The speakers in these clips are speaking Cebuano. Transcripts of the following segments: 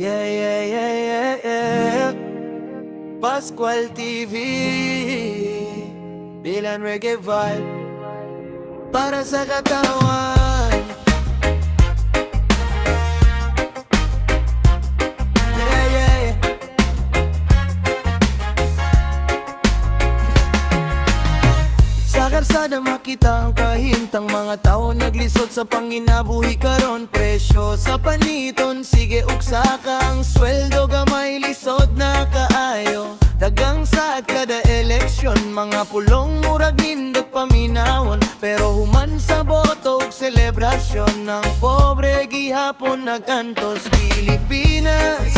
Yeah. Pascual TV, Bilan Reggae Vibe, para sa katawan. Yeah. Sa karsada makita ang kahimtang. Mga tao naglisod sa panginabuhi karon. Presyo sa paniton sige ugsaka. Ang sweldo gamay, lisod na kaayo. Daghang saad kada eleksyon. Mga pulong murag nindot paminawon, pero human sa boto ug selebrasyon, ang pobre gihapon nagantos. Pilipinas,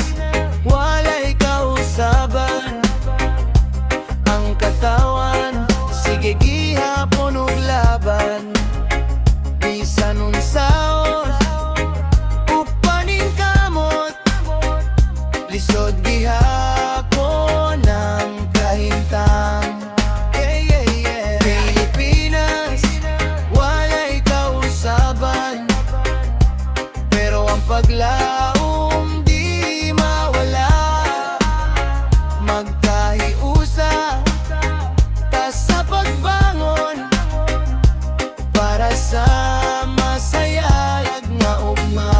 walay kausaban. Ang katawan sige gihapon og laban. Bisan unsaon upaning kamot, lisod gihapon ang kahimtang. Yeah. Pilipinas, walay kausaban, pero ang paglaom di mawala. Magkahiusa ta sa pagbangon para sa masayag nga ugma.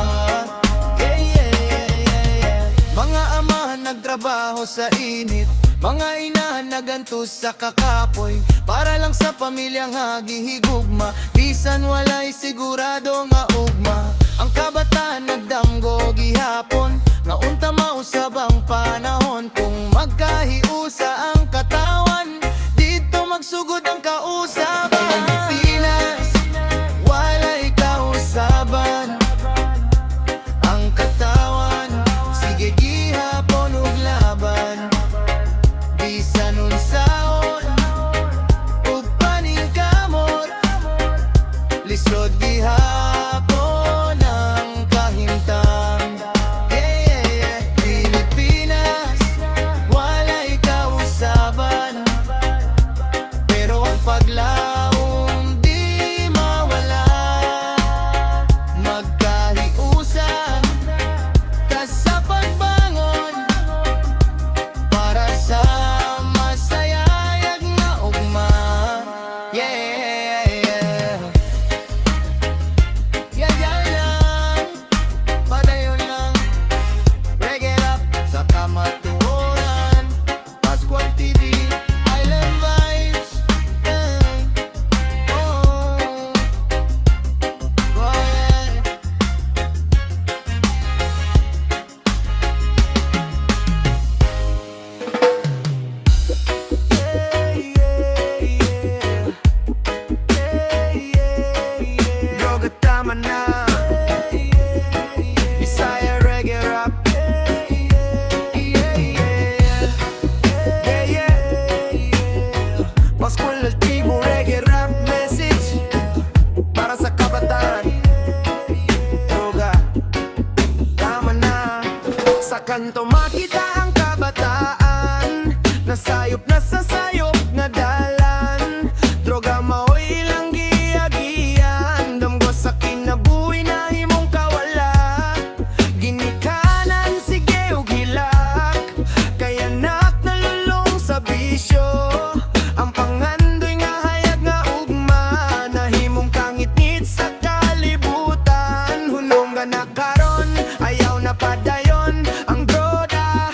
Yeah. Mga amahan nagtrabaho sa init, mga inahan nagantos sa kakapoy, para lang sa pamilya nga gihigugma, bisan walay sigurado nga ugma. Ang kabataan nagdamgo gihapon nga unta mausab ang panahon kung magkahiusa ang katawan. Didto magsugod ang kausaban. Pilipinas, walay kausaban. Ang katawan sige gihapon og laban. Bisan unsaon upaning kamot, lisod gihapon ang kahimtang. Yeah. Pilipinas, walay kausaban, pero ang paglaom di mawala. Magkahiusa ta sa pagbangon para sa masayayag nga ugma. Yeah lang. Padayon lang. Reggae rap sa kamatuoran. Pascual TV, Island Vibes. Yeah. Oh, yeah. Yeah. Yeah. Droga, tama na. Bisaya reggae rap. Yeah. Pascual Altivo reggae rap message para sa kabataan. Droga, tama na. Sa kanto makita ang kabataan, nasayop na sa sayop nga dalan. Droga mao'y ilang giagian. Damgo sa kinabuhi na himong kawala. Ginikanan sige og hilak, kay anak nalulong sa bisyo. Ang pangandoy nga hayag nga ugma, nahimong kangitngit sa kalibutan. Hunong na karon, ayaw na padayon ang droga.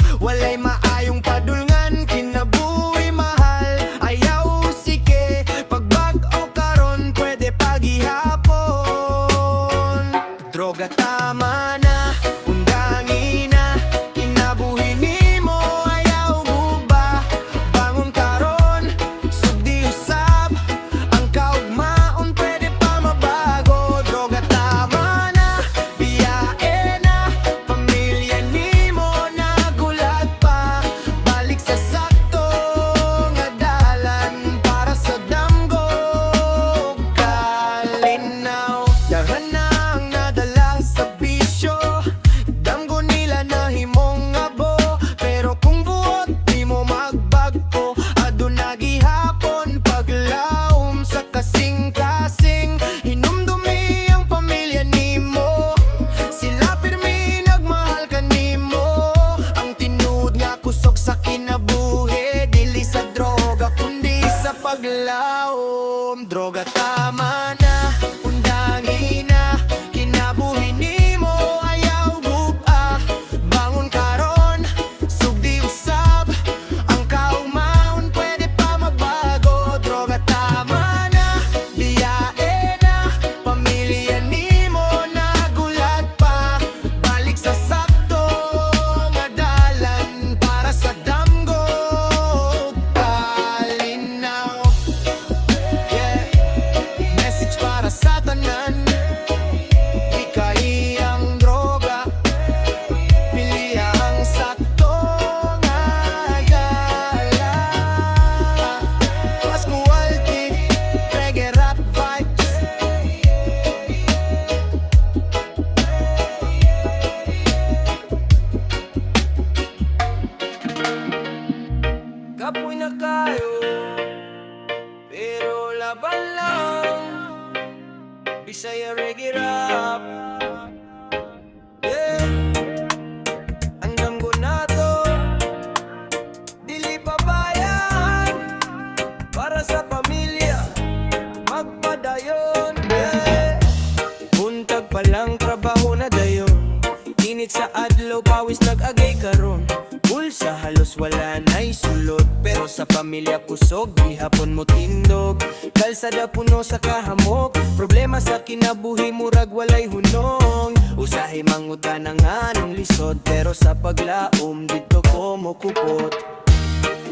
Init sa adlaw, pawis nag-agay karon. Bulsa halos wala na'y sulod, pero sa pamilya kusog, gihapon mo tindog. Kalsada puno sa kahamok, problema sa kinabuhi murag walay hunong. Usahay mangutana nganong lisod, pero sa paglaom didto ko mo kupot.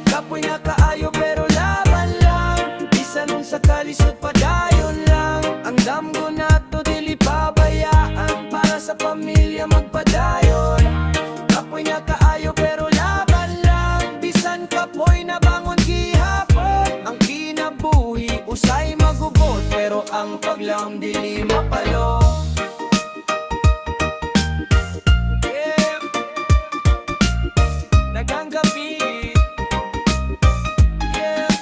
Kapoy na kaayo pero laban lang. Bisan unsa kalisod, padayon lang. Ang damgo nato dili pabayaan, para sa pamilya magpadayon. Kapoy na kaayo pero laban lang. Bisan kapoy na bangon gihapon. Ang kinabuhi usay magubot, pero ang paglaom dili mapalo. Yeah. Daghang gabi. Yeah.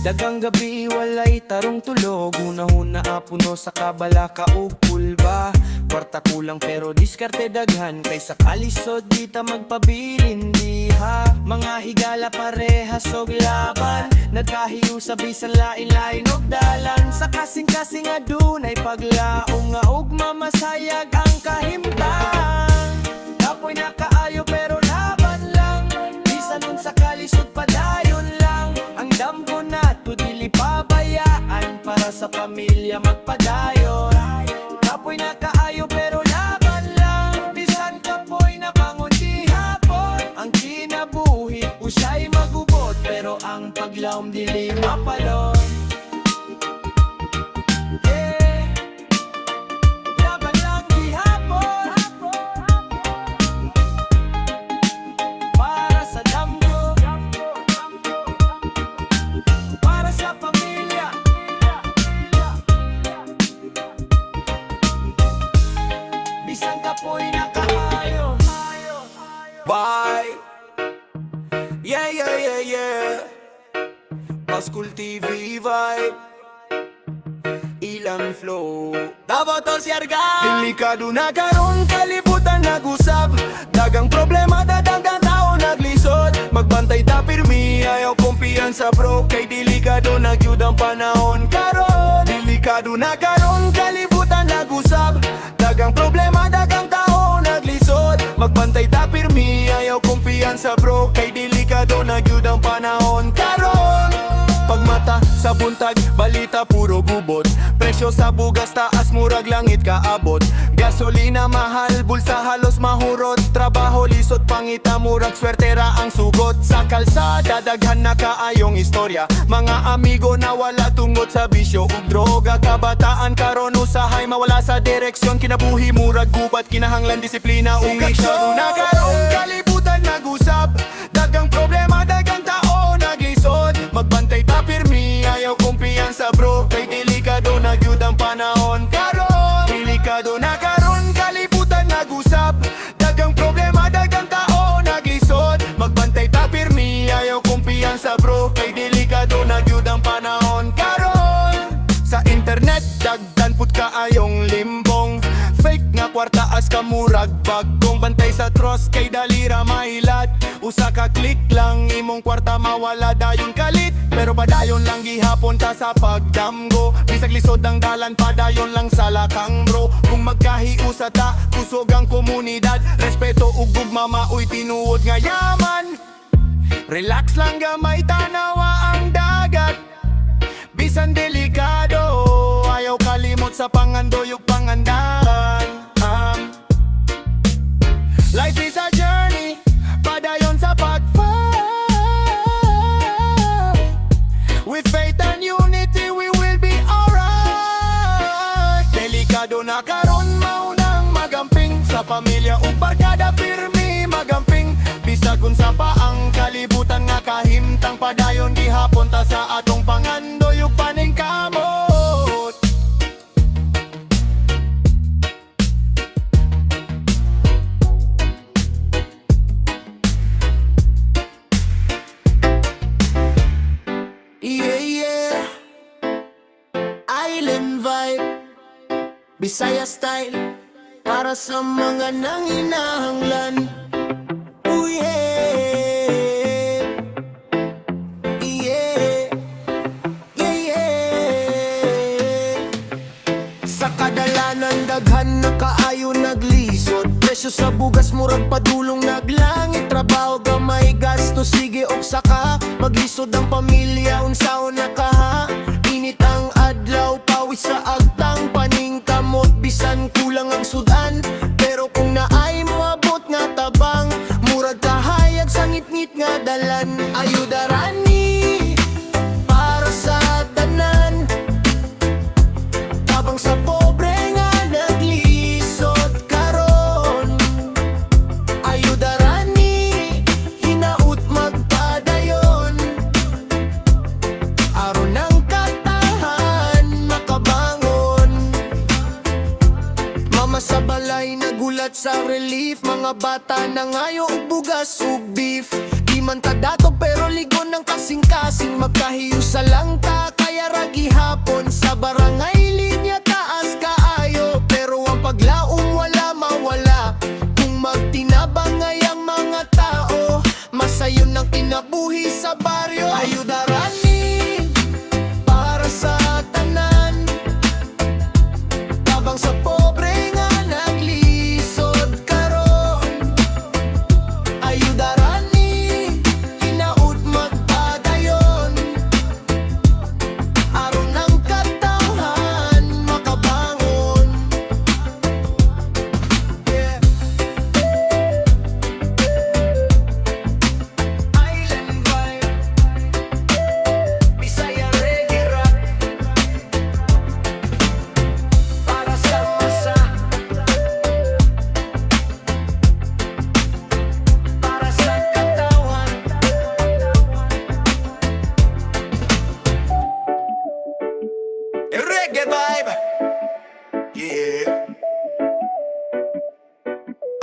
Daghang gabi walay tarong tulog. Huna-huna puno sa kabalaka ug kulba. Kwarta kulang pero diskarte daghan, kay sa kalisod di ta magpabilin diha. Mga higala parehas og laban, nagkahiusa bisan lain-lain og dalan. Sa kasing-kasing adunay paglaom nga ugma masayag ang kahimtang. Kapoy na kaayo pero laban lang. Bisan unsa kalisod, padayon lang. Ang damgo nato dili pabayaan, para sa pamilya magpadayon. Kapoy na kaayo pero laban lang. Bisan kapoy na bangon gihapon. Ang kinabuhi usay magubot, pero ang paglaom dili mapalon. Yeah. Laban lang gihapon. Para sa damgo, para sa pamilya. Bisan kapoy na kaayo. Bye. Yeah. Paskul TV vibe. Ilang flow. Davao to Siargao. Delikado na karon kalibutan nag-usab. Daghang problema, daghang tao naglisod. Magbantay ta pirmi, ayaw kumpiyansa, bro, kay delikado na gyud ang panahon karon. Delikado na karon kalibutan nag-usab. Daghang problema, daghang tao naglisod. Magbantay ta pirmi, ayaw kumpiyansa, bro, kay delikado na gyud ang panahon karon. Pagmata sa buntag, balita puro gubot. Presyo sa bugas taas murag langit kaabot. Gasolina mahal, bulsa halos mahurot. Trabaho lisod, pangita murag swerte ra ang sugot. Sa kalsada, daghan na kaayong istorya. Mga amigo nawala tungod sa bisyo ug droga. Kabataan karon usahay mawala sa direksyon. Kinabuhi murag gubat, kinahanglan disiplina ug aksyon. Na karon kalibutan nag-usab. Daghang problema, daghang tao naglisod. Magbantay ta pirmi, ayaw kumpiyansa, bro, kay delikado na gyud ang panahon karon. Delikado na karon kalibutan nag-usab. Daghang problema, daghang tao naglisod. Magbantay ta pirmi, ayaw kumpiyansa, bro, kay delikado na gyud ang panahon karon. Sa internet, daghan pud kaayong limbong. Fake nga kwarta as kamurag bagong. Bantay sa trust kay dali ra mailad. Usa ka click lang, imong kwarta mawala dayon kalit. Pero padayon lang gihapon ta sa pagdamgo. Bisag lisod ang dalan, padayon lang sa lakang, bro. Kung magkahiusa ta, kusog ang komunidad. Respeto ug gugma maoy tinuod nga yaman. Relax lang gamay, tanawa ang dagat. Bisan delikado, ayaw kalimot sa pangandoy ug pangandaran. Life is a journey, padayon sa pag-fight. With faith and unity, we will be alright. Delikado na karon, maunang magamping. Sa pamilya ug barkada, pirmi magamping. Bisag unsa pa ang kalibutan nga kahimtang, padayon gihapon ta sa atong pangandoy ug paningkamot. Yeah. Island vibe, Bisaya style, para sa mga nanginahanglan. Ooh, yeah. Sa kadalanan daghan na kaayo nagli Presyo sa bugas murag padulong naglangit. Trabaho gamay, gasto sige og saka. Maglisod ang pamilya, unsaon na kaha. Init ang adlaw, pawis sa agtang. Paningkamot, bisan kulang ang sudan. Pero kung naay moabot nga tabang, murag kahayag sa ngitngit nga dalan. Ayuda rani para sa tanan, tabang sa pobre nga naglisod karon. Ayuda rani, hinaut magpadayon, aron ang katawhan makabangon. Mama sa balay nagulat sa relief. Mga bata nangayo og bugas ug beef. Di man ta dato pero ligon ng kasing-kasing. Magkahiusa lang ta kaya ra gihapon. Sa barangay linya taas kaayo, pero ang paglaom wala mawala. Kung magtinabang ay ang mga tao, masayon ang kinabuhi sa baryo. Ayuda rani para sa tanan, tabang sa pobre nga naglisod karon. Ayuda rani, hinaut magpadayon, aron ang katawhan makabangon. Yeah. Island vibe, Bisaya reggae rap, para sa masa, para sa katawhan. Reggae vibe. Yeah.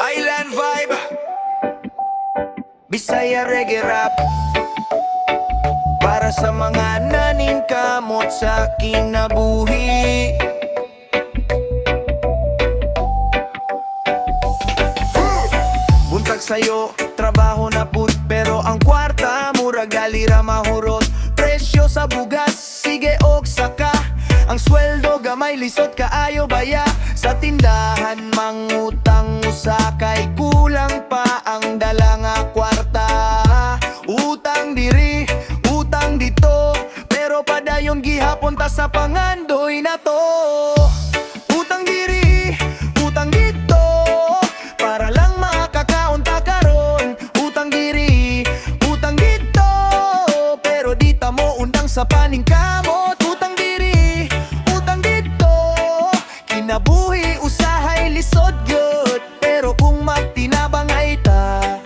Island vibe. Bisaya reggae rap, para sa mga naningkamot sa kinabuhi. Buntag sa'yo, trabaho na put, pero ang kwarta, murag dali ra mahurot. Presyo sa bugas, sige og saka. Ang sweldo gamay, lisod kaayo baya. Sa tindahan, mangutang usa kay kulang pa ang dala nga kwarta. Utang diri, utang dito, pero padayon gihapon ta sa pangandoy na to. Utang diri, utang dito, para lang makakaon ta karon. Utang diri, utang dito, pero di ta mo undang sa paningkamot. Utang diri, utang dito, kinabuhi usahay lisod gyud, pero kung magtinabang ay ta,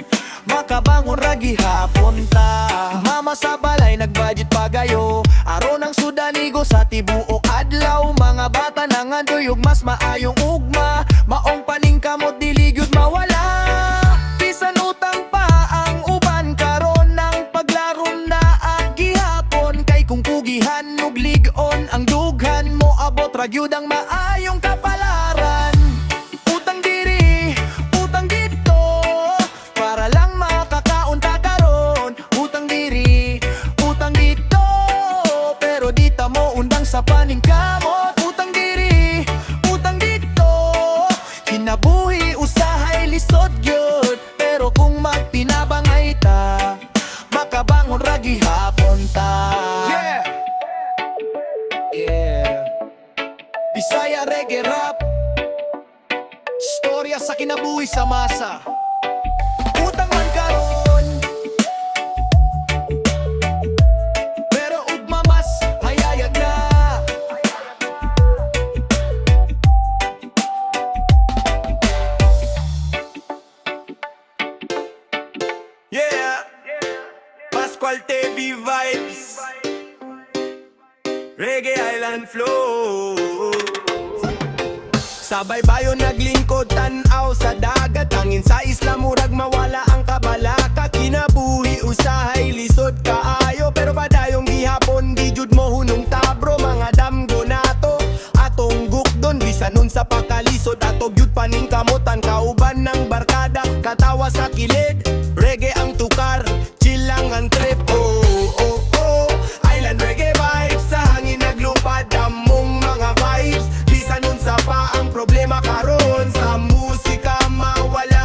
makabangon ra gihapon ta. Mama sa balay nagbudget pagayo, aron ang sudanigo sa tibuok adlaw. Mga bata nangandoy og mas maayong ugma, maong paningkamot dili gyud mawala. Bisan utang pa ang uban karon, ang paglarom na gihapon, kay kung kugihan ug lig-on ang dughan, moabot ra gyud ang maayong kapalaran. Utang diri, utang dito, para lang makakaon ta karon. Utang diri, utang dito, pero di ta mo undang sa paningkamot. Utang diri, utang dito, kinabuhi usahay lisod gyud, pero kung magtinabang ay ta, makabangon ra gihapon ta. Yeah. Yeah. Bisaya reggae rap. Storya sa kinabuhi sa masa. Utang man karon, pero ugma mas hayayag na. Yeah. Pascual TV vibes, Reggae Island Flow. Sabay bayo naglingkod, tanaw sa dagat. Hangin sa isla murag mawala ang kabalaka. Kinabuhi usahay lisod kaayo, pero padayong gihapon di jud mo hunong tabro. Mga damgo nato atong gukdon, bisan unsa pa kalisod ato gyud paningkamotan. Kauban ng barkada, katawa sa kilid, reggae ang tukar, chill lang ang trip. Oh, Island reggae vibes, sa hangin naglupad among mga vibes. Bisan unsa pa ang problema karon, sa musika mawala.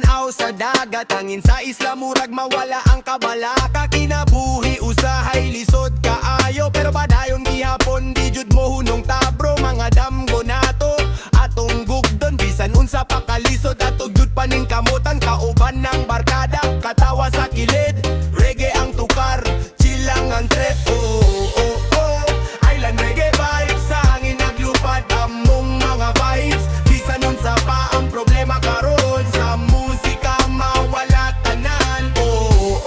Tan-aw sa dagat, hangin sa isla, murag mawala ang kabalaka. Kinabuhi usahay lisod kaayo, pero padayon gihapon, di jud mo hunong ta, bro. Mga damgo nato, atong gugdon. Bisan unsa pa kalisod, ato jud paningkamutan. Kauban ng barkada, katawa sa kilid. Reggae ang tukar, chill lang ang trip. Oh, Island reggae vibes, sa hangin naglupad among mga vibes. Bisan unsa pa ang problema karon, sa musika mawala tanan. Oh,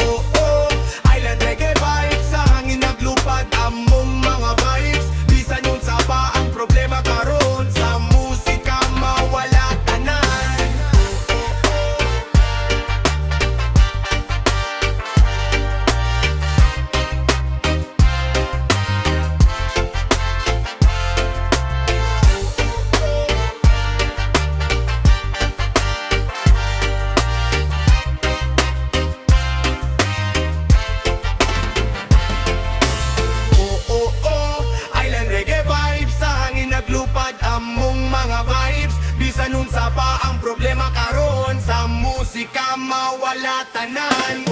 Island reggae vibes, sa hangin naglupad among mga vibes. Bisan unsa pa ang problema karon, sa musika mawala tanan. Oh, Island reggae vibes, sa hangin naglupad among mga vibes. Bisan unsa pa ang problema karon, sa musika mawala tanan.